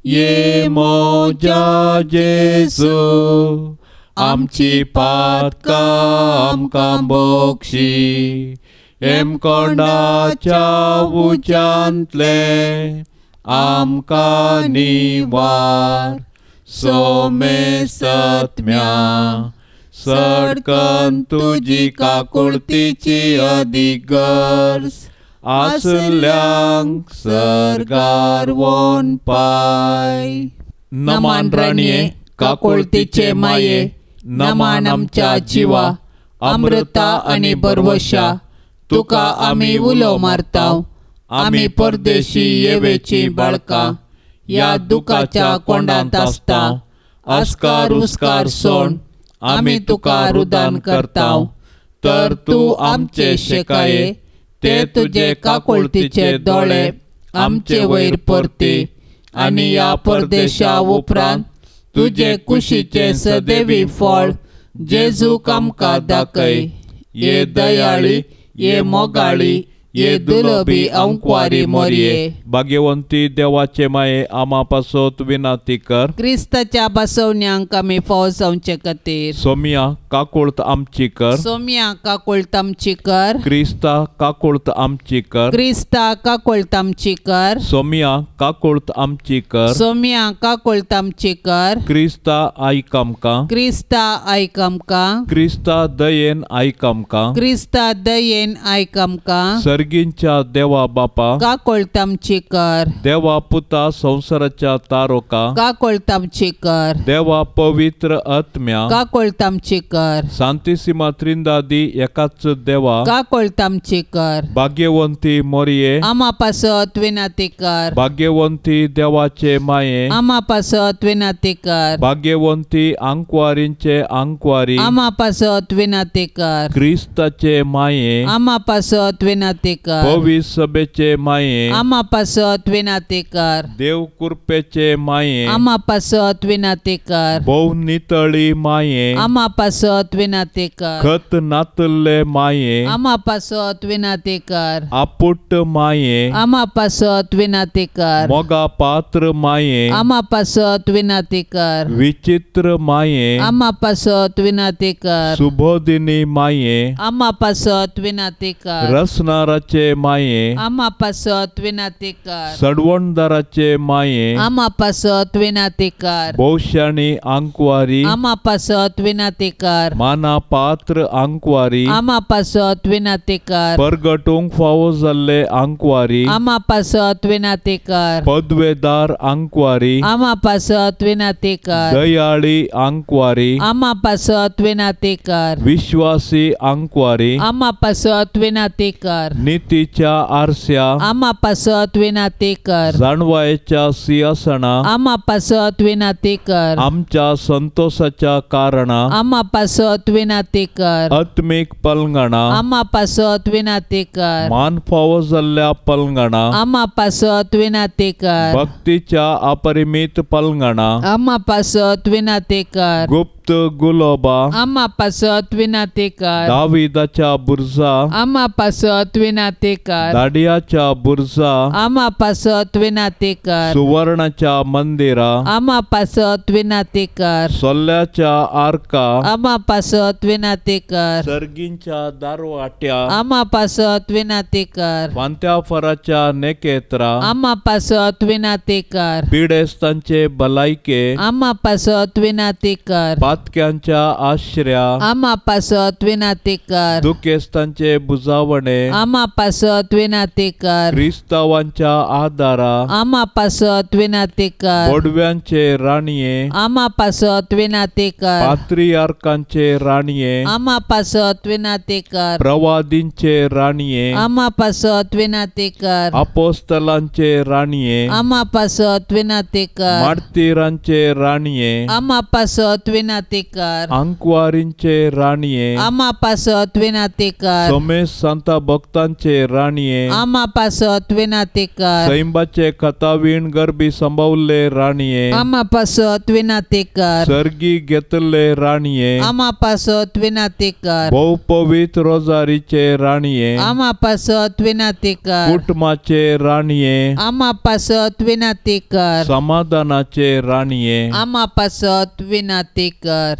ये मोजा जेजू आमची पातकां आमकां बोक्षी, हेमकोंडाच्या उज्यांतले आमकां निवार, सोमे सत्म्या सडकन तुजी काकुळतीची अदीक गरज आसल्यांक सर्गार वोन पाय। नमान राणये काकुळतीचे माये, नमान आमच्या जिवा अमृता आनी बरवशा, तुका आमी उलो मारताव, आमी परदेशी येवेची बाळकां ह्या दुखाच्या कोंडांत आसता, आस्कार उस्कार सोण आमी तुका रुदान करताव, तर तूं आमचे शेकाये ते तुजे काकुळतीचे दोळे आमचे वयर परती आनी ह्या परदेशा उपरांत तुजे कुशीचें सदैवी फळ जेजूक आमकां दाखय। ये दयाळी, ये मोगाळी, ये दुलबी अंकवारी मोरये। भाग्यवंती देवाचे माये आमा पासत विनाती कर, क्रिस्ताच्या बसवण्यांक आमी फाव जावचे खातीर। सोमिया काकुळत आमची कर, सोमिया काकुळत आमची कर, क्रिस्ता काकुळत आमची कर, क्रिस्ता काकुळत आमची कर, सोमिया काकुळत आमची कर, सोमिया काकुळत आमची कर, क्रिस्ता आयक आमकां, क्रिस्ता आयक आमकां, क्रिस्ता दयेन आयक आमकां, क्रिस्ता दयेन आयक आमकां, सर्गींच्या देवा बापा काकुळत आमची कर, देवा पुता संवसाराच्या तारोका काकुळत आमची कर, देवा पवित्र आत्म्या काकुळत आमची कर, सांतिसिमा त्रिंदादी एकाच देवा काकुळत आमची कर, भाग्यवंती मोरये आमा पासत विनाती कर, भाग्यवंती देवाचे माये आमा पासत विनाती कर, भाग्यवंती आंकवारींचे आंकवारी आमा पासत विनाती कर, क्रिस्ताचे माये आमा पासत विनाती कर, पवित्र सभेचे माये आमा पासत विनाती कर, देव कृपेचे माये आमा पासत विनाती कर, भोव नितळी माये आमा पासत विनाती कर, खत नातल्ले माये आमा पासत विनाती कर, आपुट माये आमा पासत विनाती कर, मोगा पात्र माये आमा पासत विनाती कर, विचित्र माये आमा पासत विनाती कर, सुबोधिनी माये आमा पासत विनाती कर, रसनाराचे माये आमा पासत विनाती कर, सडवणदाराचे माये आमा पासत विनाती कर, भोवशाणी आंकवारी आमा पासत विनाती कर, कर। माना पात्र आंकवारी आमा पासत विनाती कर। परगटूंक फावो जाल्ले आंकवारी आमा पासत विनाती कर। पदवेदार आंकवारी आमा पासत विनाती कर। दयाळी आंकवारी आमा पासत विनाती कर। विश्वासी आंकवारी आमा पासत विनाती कर। नितीच्या आरस्या आमा पासत विनाती कर। जाणवायेच्या सिंहासना आमा पासत विनाती कर। आमच्या संतोषाच्या कारणा आमा पासत विनाती कर। आत्मीक पलंगणा आमा पासत विनाती कर। मान फावो जाल्ल्या पलंगणा आमा पासत विनाती कर। भक्तीच्या अपरिमित पलंगणा आमा पासत विनाती कर। गुप्त गुलोबा आमा पासत विनाती कर। दाविदाच्या बुर्जा आमा पासत विनाती कर। दाडियाच्या बुर्जा आमा पासत विनाती कर। सुवर्णाच्या मंदिरा आमा पासत विनाती कर। सोल्ल्याच्या आरका आमा पासत विनाती कर। सर्गींच्या दारवाट्या आमा पासत विनाती कर। फांत्या फराच्या नेकेत्रा आमा पासत विनाती कर। पिडेस्तांचे भलायके आमा पासत विनाती कर। पातक्यांच्या आश्र्या आमा पासत विनाती कर। दुखेस्तांचे बुजावणे आमा पासत विनाती कर। क्रिस्तावांच्या आदारा आमा पासत विनाती कर। बोडव्यांचे राणये आमा पासत विनाती कर। पात्रियार्कांचे राणये आमा पासत विनाती कर। प्रवादींचे राणये आमा पासत विनाती कर। अपोस्तलांचे राणये आमा पासत विनाती कर। मार्तीरांचे राणये आमा पासत विनाती कर। आंकवारींचे राणये आमा पासत विनाती कर। सोमेश सांता भक्तांचे राणये आमा पासत विनाती कर। सैंबाचे कथावीण गर्भी संभावल्ले राणये आमा पासत विनाती कर। सर्गी घेतल्ले राणये आमा पासत विनाती कर। भोव पवित्र रोजारीचे राणये आमा पासत विनाती कर। कुटुंबाचे राणये आमा पासत विनाती कर। समाधानाचे राणये आमा पासत विनाती कर।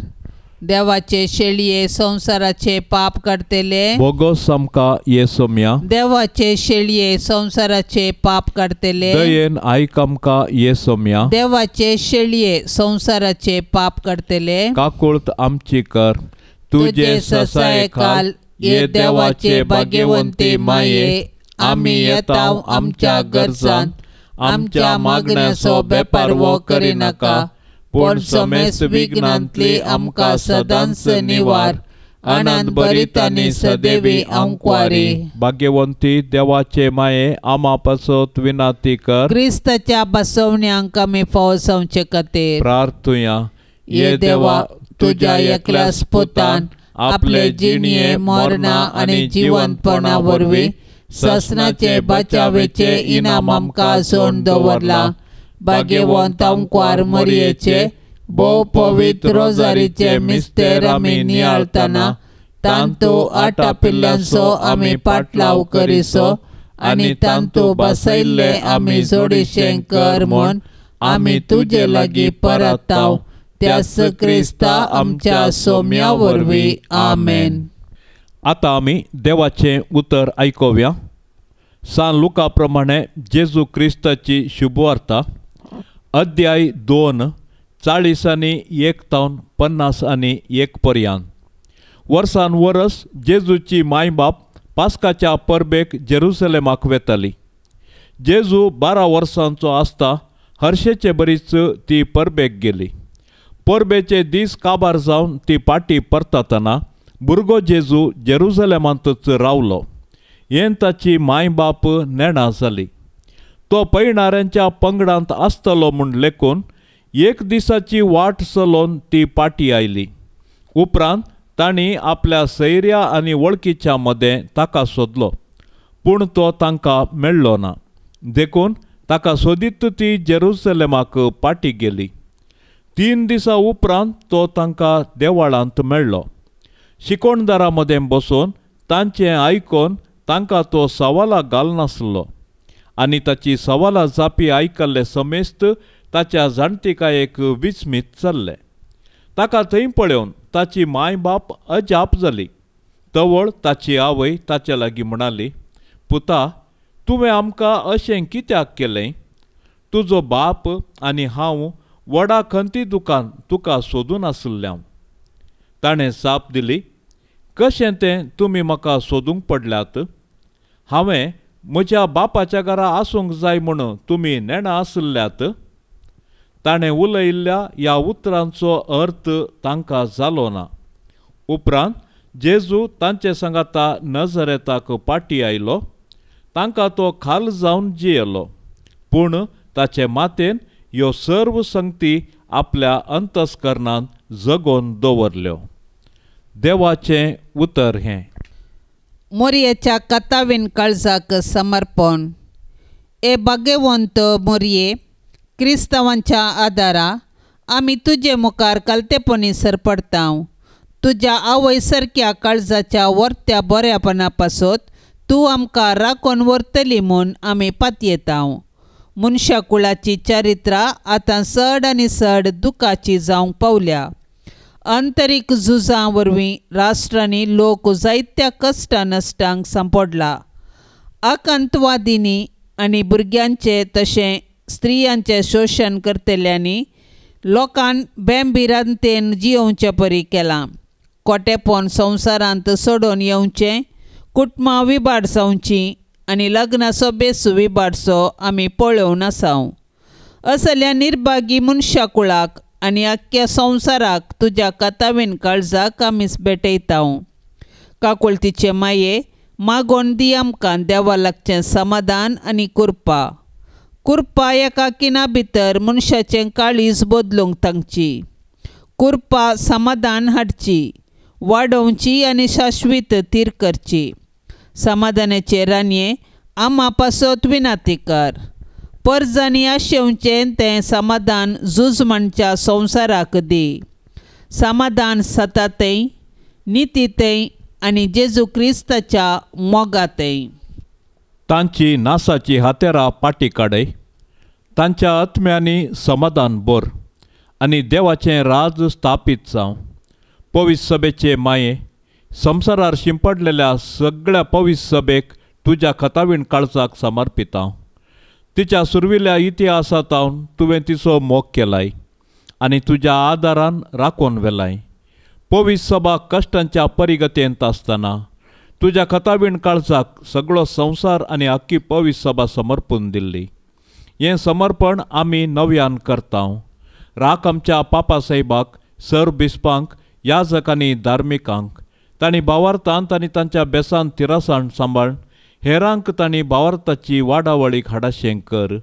देवाचे शेळये संसाराचे पाप काडतले बोगोस आमकां येसोम्या। देवाचे शेळये संसाराचे पाप काडतले दयेन आयक आमकां येसोम्या। देवाचे शेळये संसाराचे पाप काडतले काकुळत आमची कर। तुजे ससायकाल ये देवाचे भाग्यवंती माये आमी येता आमच्या गरजान आमच्या मागण्याचो बेपारवो करिनाका पूण समेस्त विघ्नांतली आमकां सदांच निवार आनंद भरीत आनी सदैवी आंकवारी। भाग्यवंती देवाचे माये आमा पासत विनाती कर। क्रिस्ताच्या बसवण्यांक आमी फावो जावचे खातीर प्रार्थुया। ये देवा तुज्या एकल्याच पुतान आपले जिणये मरणा आनी जिवंतपणा वरवीं ससनाचे बचावेचे इनाम आमकां सोडून दवरलां। भाग्यवंत आंकवार मरयेचे भोव पवित्र रोजारीचे मिस्तेर आमी नियाळतना तांतू आटापिल्ल्यांचो आमी पाटलाव करिसो आनी तांतू बसयल्ले आमी जोडीशें कर म्हूण आमी तुजे लागीं परताव त्याच क्रिस्ता आमच्या सोम्या वरवीं आमेन। आतां आमी देवाचें उतर आयकुया। सान लुका प्रमाणे जेजू क्रिस्ताची शुभवार्ता अध्याय 2 40 आनी 1 तावन 50 आनी 1 पर्यंत। वर्सान वरस जेजूची माय बाप पास्काच्या परबेक जेरुसलेमाक वेताली। जेजू 12 वर्सांचो आसता हर्शेचे बरीच ती परबेक गेली। परबेचे दीस काबार जावन ती पाटी परतातना भुरगो जेजू जेरुसलेमांतच रावलो। हें ताची माय बाप नेणा जाली। तो पयणाऱ्यांच्या पंगडांत आसतलो म्हूण लेखून एक दिसाची वाट चलोवन ती पाटी आयली। उपरांत तांणी आपल्या सैऱ्या आनी वळखीच्या मदें ताका सोदलो पूण तो तांकां मेळ्ळो ना। देखून ताका सोदीत ती जेरुसलेमाक पाटी गेली। 3 दिसां उपरांत तो तांकां देवळांत मेळ्ळो। शिकोणदारा मदें बसून तांचें आयकून तांकां तो सवालां घालनासलो आनी ताची सवालां जापी आयकल्ले समेस्त ताच्या जाणतिकायेक विस्मीत जाल्ले। ताका थंय पळोवन ताची माय बाप अजाप जाली। तवळ ताची आवय ताचे लागीं म्हणाली, पुता तुवें आमकां अशें कित्याक केलें? तुजो बाप आनी हांव व्हडा खंती दुकान तुका सोदून आशिल्ले। ताणें जाप दिली, कशें तें तुमी म्हाका सोदूंक पडल्यात? हांवें म्हज्या बापाच्या घरा आसूंक जाय म्हूण तुमी नेणा आशिल्ल्यात. ताणें उलयिल्ल्या ह्या उतरांचो अर्थ तांकां जालो ना. उपरांत जेजू तांचे सांगाता नजरेताक पाटी आयलो. तांकां तो खाल जावन जियेलो, पूण ताचे मातेन ह्यो सर्व संगती आपल्या अंतस्करणांत जगोवन दवरल्यो. देवाचें उतर हें. मोरयेच्या कथावीन काळजाक समर्पण. ए भाग्यवंत मोरये, क्रिस्तांवांच्या आदारा आमी तुजे मुखार कालतेपणी सरपडता. तुज्या आवय सारक्या काळजाच्या वर्त्या बऱ्यापणा पासत तूं आमकां राखून व्हरतली म्हूण आमी पातयेता. मनशा कुळाची चरित्रां आतां चड आनी चड दुखाची जावंक पावल्या. आंतरीक झुजां वरवीं राष्ट्रांनी लोक जायत्या कश्टां नश्टांक सांपडला. आकांतवादींनी आनी भुरग्यांचें तशें स्त्रियांचें शोशण करतल्यांनी लोकांक बेंभिरांतेन जियोवचे परी केलां. कोटेपण संवसारांत सोडून येवचें, कुटुंबां विबाड जावचीं आनी लग्नाचो बेसू विबाडचो आमी पळोवन आसाव. असल्या निर्भागी मनशा कुळाक आनी आख्ख्या संवसाराक तुज्या कथावीन काळजाक आमीच भेटयता. काकुळतीचे माये मागोवन दी आमकां देवा लागचें समाधान आनी कृपा. कृपा एका किना भितर मनशाचें काळीज बदलूंक तांची. कृपा समाधान हाडची, वाडोवची आनी शाश्वीत थीर करची. समाधानाचे रानये आमा पासत विनाती कर. परजांनी आशेवचें तें समाधान झूज म्हणच्या संवसाराक दी. समाधान सतातय, नितीतय आनी जेजू क्रिस्ताच्या मोगातय. तांची नासाची हातेरां पाटी काडय, तांच्या आत्म्यांनी समाधान भर आनी देवाचें राज स्थापीत जावं. पवित्र सभेचे माये, संवसारार शिंपडलेल्या सगळ्या पवित्र सभेक तुज्या खतावीण काळजाक समर्पिता. तिच्या सुरविल्ल्या इतिहासांत तुवें तिचो मोग केलाय आनी तुज्या आदारान राखून व्हेलाय. पवित्र सभा कश्टांच्या परिगतेंत आसतना तुज्या खतावीण काळजाक सगळो संवसार आनी आख्खी पवित्र सभा समर्पून दिल्ली. हें समर्पण आमी नव्यान करता. राख आमच्या पापा साहेबाक, सर बिस्पांक, याजक आनी धार्मिकांक. तांणी भावार्थांत आनी तांच्या बेसान तिरासाण सांबाळ. हेरांक तांणी भावार्थाची वाडावळीक हाडाशें कर.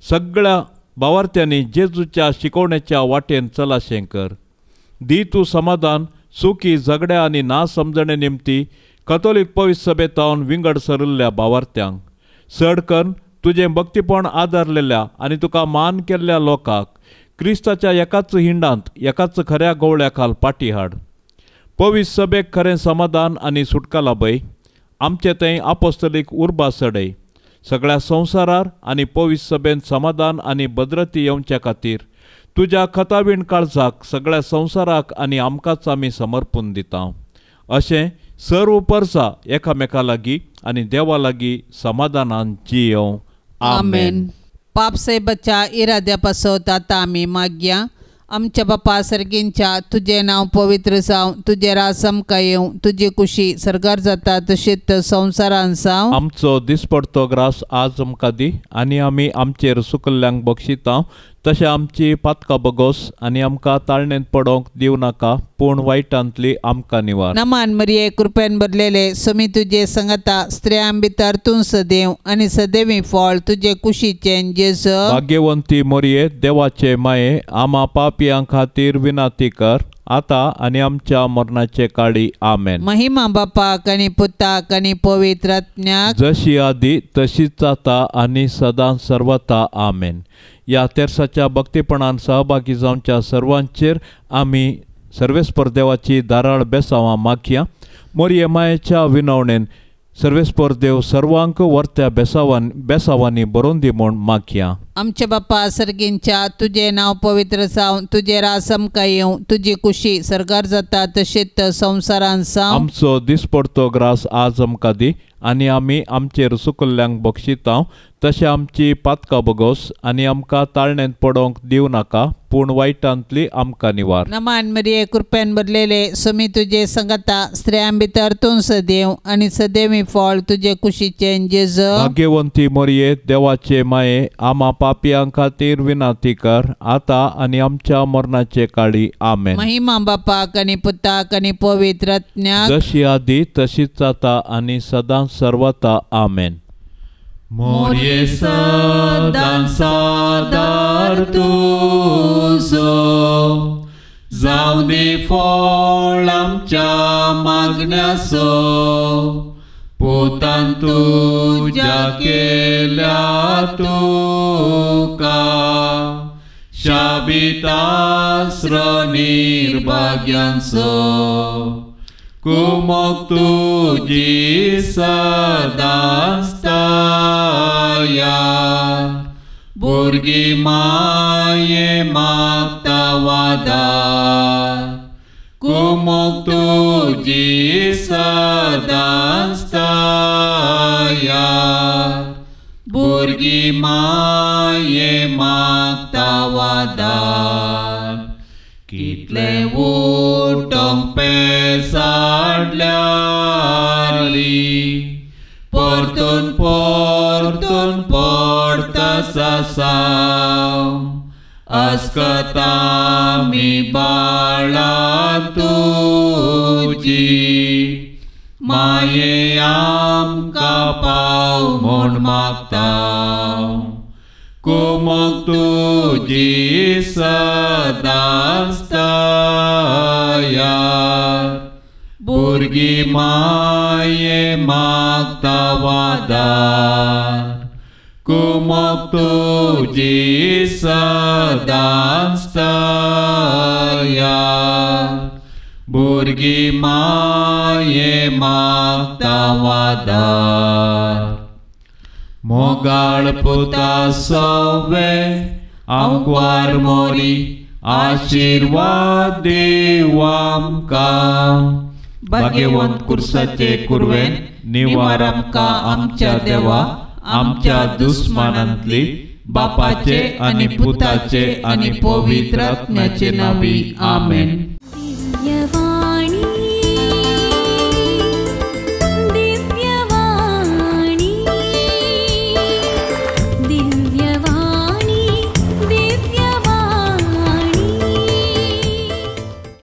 सगळ्या भावार्थ्यांनी जेजूच्या शिकवणेच्या वाटेन चलाशें कर. दी तूं समाधान सुखी झगड्या आनी ना समजणे निमती कथोलीक पवित्र सभेतावन विंगड सरिल्ल्या भावार्थ्यांक, चड करून तुजें भक्तीपण आदारलेल्या आनी तुका मान केल्ल्या लोकांक क्रिस्ताच्या एकाच हिंडांत एकाच खऱ्या गवळ्या खाल पाटी हाड. पवित्र सभेक खरें समाधान आनी सुटका लाभय. आमचे थंय आपोस्तलीक उर्बा सडय. सगळ्या संवसारार आनी पवित्र सभेंत समाधान आनी भद्रती येवच्या खातीर तुज्या खतावीण काळजाक सगळ्या संवसाराक आनी आमकांच आमी समर्पून दिता. अशें सर्व परसा एकामेका लागीं आनी देवा लागीं समाधानान जियों. आमेन. पाप साहेबाच्या इराद्या पासत आतां आमी मागया. आमच्या बापा सर्गींच्या तुजें नांव पवित्र जावं, तुजें राज आमकां येवं, तुजी कुशी सर्गार जाता तशीच संवसारान जावं. आमचो दिसपडतो ग्रास आज आमकां दी आनी आमी आमचेर सुकल्ल्यांक बक्षिता तशें आमची पातकां बगोस आनी आमकां ताळणेंत पडोवंक दिवं नाका, पूण वायटांतली आमकां निवार. नमान मरिये, कृपेन भरलेले, समी तुजे संगता, स्त्रियां भितर तूं सदैव आनी सदैवी फळ तुजे कुशीचें जेजू. भाग्यवंती मोरये, देवाचे माये, आमा पापयां खातीर विनाती कर आतां आनी आमच्या मरणाचे काळी. आमेन. महिमा बापाक आनी पुताक आनी पवित्र आत्म्याक, जशी आदी तशीच जाता आनी सदां सर्वता. आमेन. ह्या तेर्साच्या भक्तीपणान सहभागी जावच्या सर्वांचेर आमी सर्वेस्पर देवाची धाराळ बेसांवां मागया. मोरये मायेच्या विनवणेन सर्वेस्पर देव सर्वांक वर्त्या बेसांवांनी बरोवन दी म्हूण मागया. आमचे बापा सर्गींच्या तुजें नांव पवित्र जावं, तुजें राज आमकां येवं, तुजी कुशी सर्गार जाता तशेंच संवसारान जावं. आमचो दिसपडतो ग्रास आज आमकां दी आनी आमी आमचेर सुकल्ल्यांक बक्षितांव तशें आमची पातकां बगोस आनी आमकां ताळणेंत पडोवंक दिवं नाका पूण वायटांतली आमकां निवार. नमान मरिये कृपेन भरलेले सुमी तुजे संगता, स्त्रियां भितर तूं सदैव आनी सदैवी फळ तुजे कुशीचें जेजू. भाग्यवंती मरिये देवाचे माये आमा पापयां खातीर विनंती कर आतां आनी आमच्या मरणाचे काळी. आमेन. महिमा बापाक आनी पुताक आनी पवित्र आत्म्याक, जशी आदी तशीच आतां आनी सदां सर्वता. आमेन. मोरये सदां सादार तुजो जावं दी फळ आमच्या मागण्याचो, पुतान तुज्या केल्या तुका शाबितास्र निर्भाग्यांचो. कुमोक तुजी सदांच तयार, भुरगीं माये मागता वादार. कुमोक तुजी सदांच तयार, भुरगीं माये मागता वादार. कितले उठोंक पेसाडल्यारी परतून परतून पडता सासाव, अस्कता मी बाळा तुजी माये आमकां पाव म्हूण मागता. कुमोक तुजी सदांच तयार, भुरगीं माये मागता वादार. कुमोक तुजी सदांच तयार, भुरगीं माये मागता वादार. मोगाळ पुता सवे आंकवार मोरी आशिर्वाद दीव आमकां. भाग्यवंत कुर्साचे कुरवेन निवार आमकां आमच्या देवा आमच्या दुस्मानांतली, बापाचे आनी पुताचे आनी पवित्र आत्म्याचे नांवी. आमेन.